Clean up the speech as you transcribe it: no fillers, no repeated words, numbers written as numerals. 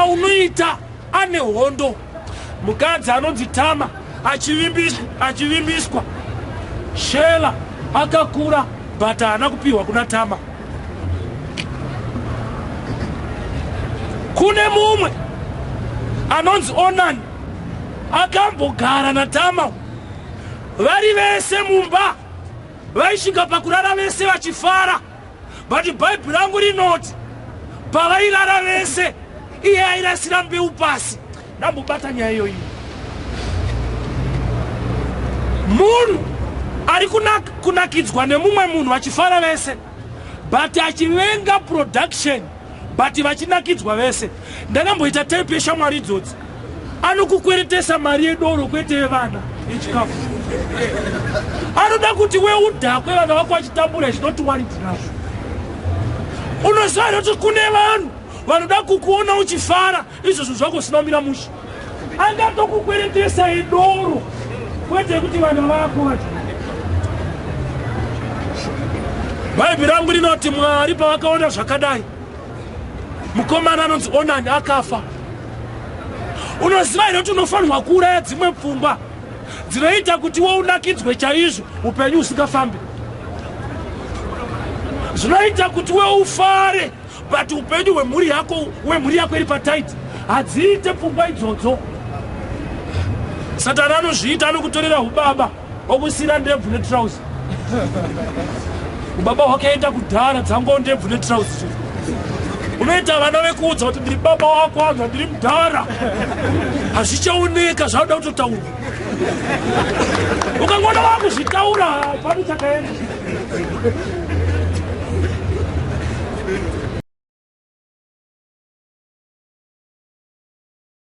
Aunoita ane hondo. Mukadzi anonzi Tama achivimbiswa Shela akakura but haana kupiwa kuna Tama. Kune mumwe anonzi Onani akambogara naTama vari vese mumba, vaisvika pakurara vese vachifara, but Bhaibheri rangu rinoti pavairara vese iye airasira mbeu pasi. Ndambobata nyaya iyoyi. Munhu ari kunakidzwa nemumwe munhu vachifara vese, but achivenga production, but vachinakidzwa vese. Ndakamboita type yeshamwari idzodzi, anokukweretesa mari yedoro kwete yevana yechikafu. Anoda kuti we udhakwe vana vako vachitambura. Is not worried nazvo. Unoziva here kuti kune vanhu vanoda kukuona uchifara izvozvo zvako zvisina kumira mushe? Angatokukweretesa yedoro kwete kuti vana vako vacho. Bhaibheri rangu rinoti Mwari pavakaona zvakadai, mukomana anonzi Onani akafa. Unoziva here kuti unofanirwa kuuraya dzimwe pfungwa dzinoita kuti wo unakidzwe chaizvo upenyu husingafambi, zvinoita kuti we ufare but upenyu hwemhuri yako, wemhuri yako iri patight? Hadziite pfungwa idzodzo. Satani anozviita, anokutorera ubaba okusiyira ndebvu netrausi. Ubaba hwakaenda kudhara, dzango ndebvu netrausi. Unoita vana vekuudza kuti ndiri baba wako, anza ndiri mudhara, hazvichaoneka zvauda kutotaurwa. Ukangoona wakuzvitaura, pano chakaenda.